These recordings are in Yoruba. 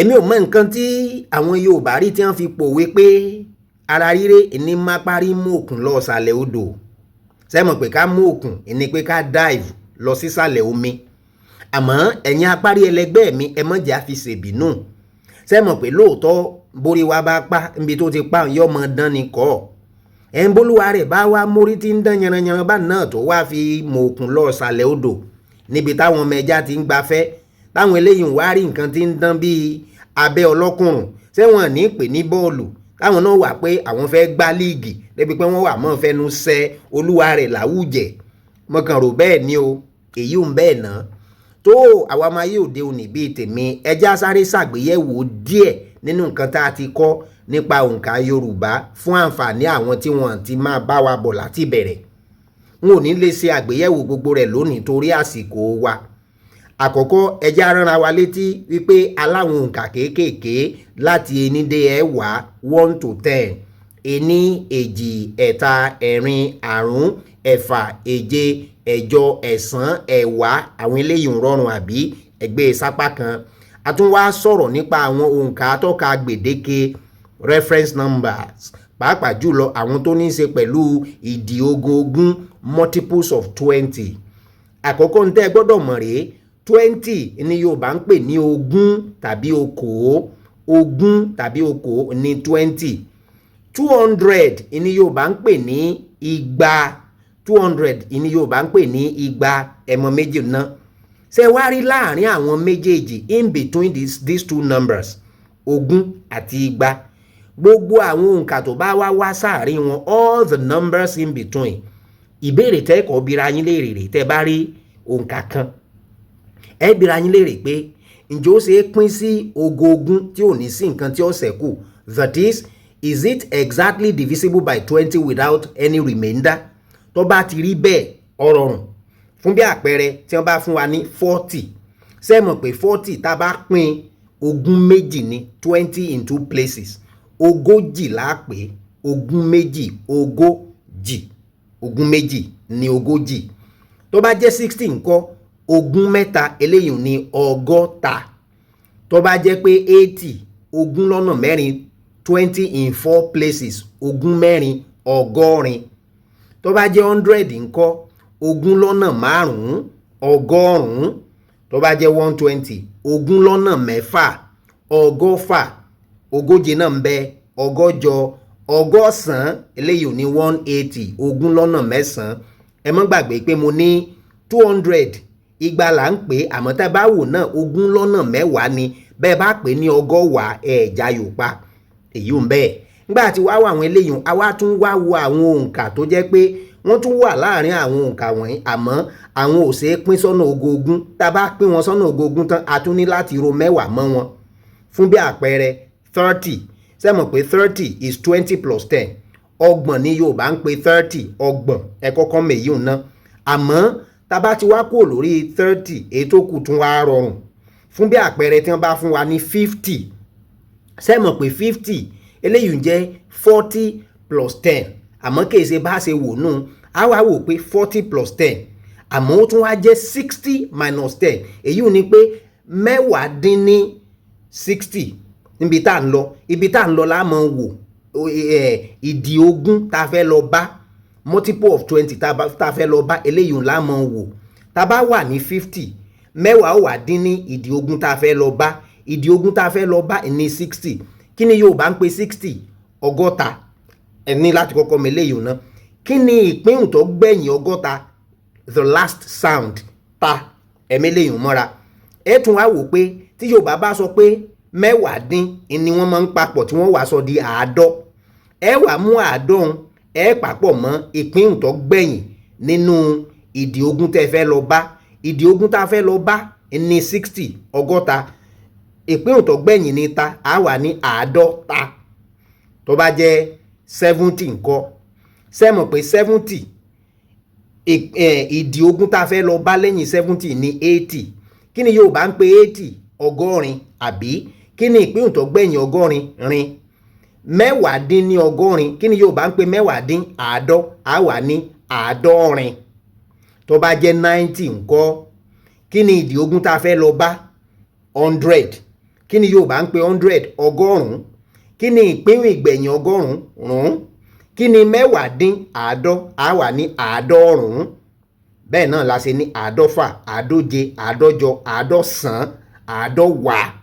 Èmi ò mọ nǹkan tí àwọn Yorùbá rí tí wọ́n fi pòwe pé ara ríre ní mápárí mú òkun lọ sàlẹ̀ odò. Ṣé mọ̀ pé ká mú òkun ní pé ká dive lọ sísàlẹ̀ omi? Àmọ́ ẹ̀yin apárí ẹlẹgbẹ́ mi, ẹ má jẹ́ á fi ṣèbínú. Ṣé mọ̀ pé lóòótọ́, borí wa bá pa níbi tó ti pa yọ ọmọ dán ni kọ́ ẹ̀ ń bólúwa rẹ̀ bá wá mórí tí ń dán yanranyanran bá náà tó wá fi mọ òkun lọ sàlẹ̀ odò níbi táwọn ọmọ ẹja ti ń gbafẹ́, táwọn eléyìí ń wá rí nǹkan tí ń dán bíi abẹ́ ọlọ́kùnrùn, ṣé wọn ní pè ní bọ́ọ̀lù táwọn náà wà pé àwọn fẹ́ gbá líìgì débi pé wọ́n wà mọ́ fẹnu sẹ olúwa rẹ̀ láwùjẹ̀? Mọ̀kàn rò bẹ́ẹ̀ ni o. Èyí ń bẹ́ẹ̀ náà tó àwa máa yí òde òní bíi tèmi. Ẹjẹ́ á sáré ṣàgbéyẹ̀wò díẹ̀ nínú nǹkan tá a ti kọ́ nípa òǹkà Yorùbá fún àǹfààní àwọn tí wọ́n ti máa bá wa bọ̀ láti bẹ̀rẹ̀. N ò ní lè ṣe àgbéyẹ̀wò gbogbo rẹ̀ lónìí torí àsìkò wa. Àkọ́kọ́, ẹjẹ́ á ránra wa létí wípé aláwọn òǹkà kéékèèké láti ení dé ẹ̀wá, 1 to 10: ení, èjì, ẹ̀ta, ẹ̀rin, àrún, ẹ̀fà, èje, ẹ̀jọ, ẹ̀sán, ẹ̀wá. Àwọn eléyìí ń rọrùn, àbí? Ẹgbẹ́ sápá kan. A tún wá sọ̀rọ̀ nípa àwọn òǹkà atọ́ka gbèdéke, reference numbers, pàápàá jùlọ àwọn tó ní í ṣe pẹ̀lú ìdí ogún ogún, multiples of 20. Àkọ́kọ́ ń tẹ́ ẹ gbọ́dọ̀ mọ̀ rèé: 20 ní Yorùbá ń pè ní 20 tàbí 20. 20 tàbí 20 ní 20. 200 ní Yorùbá ń pè ní 200. 200 ní Yorùbá ń pè ní 200. Ẹ̀mọ méjì náà ṣe wá rí láàrin àwọn méjèèjì, in between these two numbers, 20 àti 200, gbogbo àwọn òǹkà tó bá wá wá sáàrin wọn, all the numbers in between, ìbéèrè tẹ́kọ̀ọ́ bira yín léèrè rè: tẹ́ bá rí òǹkà kan, ẹ bira yín léèrè pé ǹjẹ́ ó ṣe é pín sí ogógún tí ò ní sí nǹkan tí ó ṣẹ́kù? That is it exactly divisible by 20 without any remainder? Tó bá ti rí bẹ́ẹ̀, ó rọrùn. Fún bí àpẹẹrẹ, tí wọ́n bá fún wa ní 40, ṣé mọ̀ pé 40, tá a bá pín 22 ní, 20 in two places, 40 la pè. 22, 40, 22 ní 40. Tó bá jẹ́ 60 ńkọ́? 23, eléyìí ní 60. Tó bá jẹ́ pé 80, 20 lọ́nà 4, 20 in four places, 24, 80. Tó bá jẹ́ 100 ńkọ́? 20 lọ́nà 5, 100. Tó bá jẹ́ 120, 20 lọ́nà 6, 120. 40 náà ń bẹ, 180, 190, eléyìí ò ní 180, 20 lọ́nà 9. Ẹ má gbàgbé pé mo ní 200, 200 là ń pè é, àmọ́ tá a bá wò náà, 20 lọ́nà 10 ni. Bẹ́ẹ̀ bá pè é ní 120, ẹ̀ jayò pa. Èyí ò ń bẹ́ẹ̀. Nígbà tí wàá wọ àwọn eléyìí, àwa tún wá wo àwọn òǹkà tó jẹ́ pé wọ́n tún wà láàrin àwọn òǹkà wọ̀nyí, àmọ́ àwọn ò ṣeé pín sọ́nà ogógún. Tá a bá pín wọn sọ́nà ogógún tán, a tún ní láti ro 10 mọ́ wọn. Fún bí àpẹẹrẹ, 30. Ṣé mọ̀ pé 30 is 20 plus 10? 30 ní Yorùbá ń pè 30, 30. Ẹ kọ́kọ́ mèyí ná. Àmọ́ tá a bá ti wá kúrò lórí 30, èyí tó kù tún wá rọrùn. Fún bí àpẹẹrẹ, tí wọ́n bá fún wa ní 50, ṣé mọ̀ pé 50 eléyìí ń jẹ́ 40 plus 10? Àmọ́ kìí ṣe bá ṣe wò nù. Á wá wò pé 40 plus 10, àmọ́ ó tún wá jẹ́ 60 minus 10. Èyí ò ní pé 10 dín ní 60. Níbi tá à ń lọ, ibi tá à ń lọ la máa wò. Ìdí 20 tá a fẹ́ lọ bá, multiple of 20 tá a fẹ́ lọ bá, eléyìí la máa wò. Tá a bá wà ní 50, 10 ó wà dín ní ìdí 20 tá a fẹ́ lọ bá. Ìdí 20 tá a fẹ́ lọ bá ní 60. Kí ni Yorùbá ń pè 60? 60. Ẹ ní láti kọ́kọ́ mi eléyìí ná. Kí ni ìpínhùn tó gbẹ̀yìn 60? The last sound, ta. Ẹ̀mí eléyìí mọ́ra. Ẹ tún wá wò pé tí Yorùbá bá sọ pé 10 dín ni, wọ́n máa ń papọ̀ tí wọ́n wá sọ di àádọ́. Ẹ wàá mú àádọ́rùn, ẹ papọ̀ mọ́ ìpínhùn tó gbẹ̀yìn nínú ìdí 20 tẹ́ fẹ́ lọ bá. Ìdí 20 tá a fẹ́ lọ bá ní 60, 60. Ìpínhùn tó gbẹ̀yìn ní ta, á wà ní 50. Tó bá jẹ́ 70 ńkọ́? Ṣé mọ̀ pé 70, ìdí 20 tá a fẹ́ lọ bá lẹ́yìn 70 ní 80. Kí ni Yorùbá ń pè 80? 80, àbí? Kí ni ìpínhùn tó gbẹ̀yìn 80? Rin. 10 dín ní 80, kí ni Yorùbá ń pè 10 dín? Àádọ́. Á wà ní 70. Tó bá jẹ́ 90 ńkọ́? Kí ni ìdí 20 tá a fẹ́ lọ bá? 100. Kí ni Yorùbá ń pe 100? 100. Kí ni ìpín ìgbẹ̀yìn 100? Rún. Kí ni mẹ́wàá dín àádọ́? Á wà ní 90. Bẹ́ẹ̀ náà la ṣe ní 50, 150, 150, 190, 190.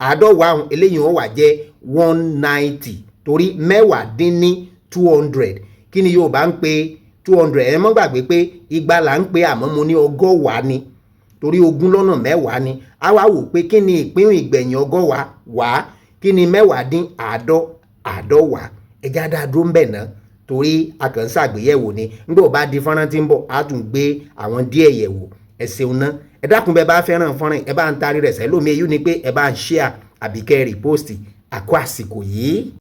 190 ọ̀hún, eléyìí wọ́n wà jẹ́ 190, torí mẹ́wàá dín ní 200. Kí ni Yorùbá ń pe 200? Ẹ mọ́ gbàgbé pé 200 là ń pe, àmọ́ mo ní 120 ni, torí 20 lọ́nà 10 ni. A wá wò pé kí ni ìpín ìgbẹ̀yìn 120? Wá. Kí ni mẹ́wàá dín àádọ́? 90. Ẹja dá dúró ń bẹ̀ ná, torí a kàn ń ṣàgbéyẹ̀wò ni. Nígbà ó bá di fọ́nrán tí ń bọ̀, á tún gbé àwọn díẹ̀ yẹ̀wò. Ẹ ṣeun ná. Ẹ dákun, bẹ́ẹ̀ bá fẹ́ràn fọ́nrán, ẹ bá ń tarí rẹ̀ sẹ́lómi. Èyí ni pé ẹ bá ń share àbí kẹ́ repost. Àkó àsìkò yìí.